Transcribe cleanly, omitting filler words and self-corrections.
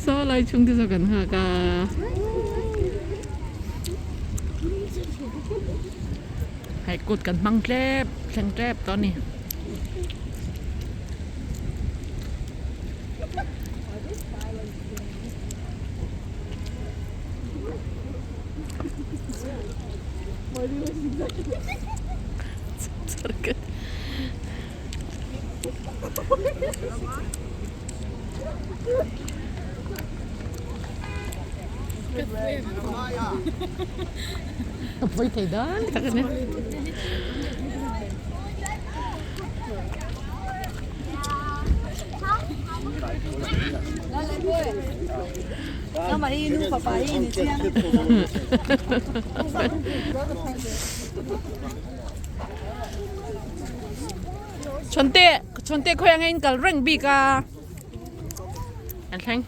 Saw lai chhung te saw kan nghak a. Hei kut kan hmang tlep thleng tep tawh a ni. A pawi thei dan tak a ni. Chhawngte chhawngte khawi anga in kal reng bik a an thleng.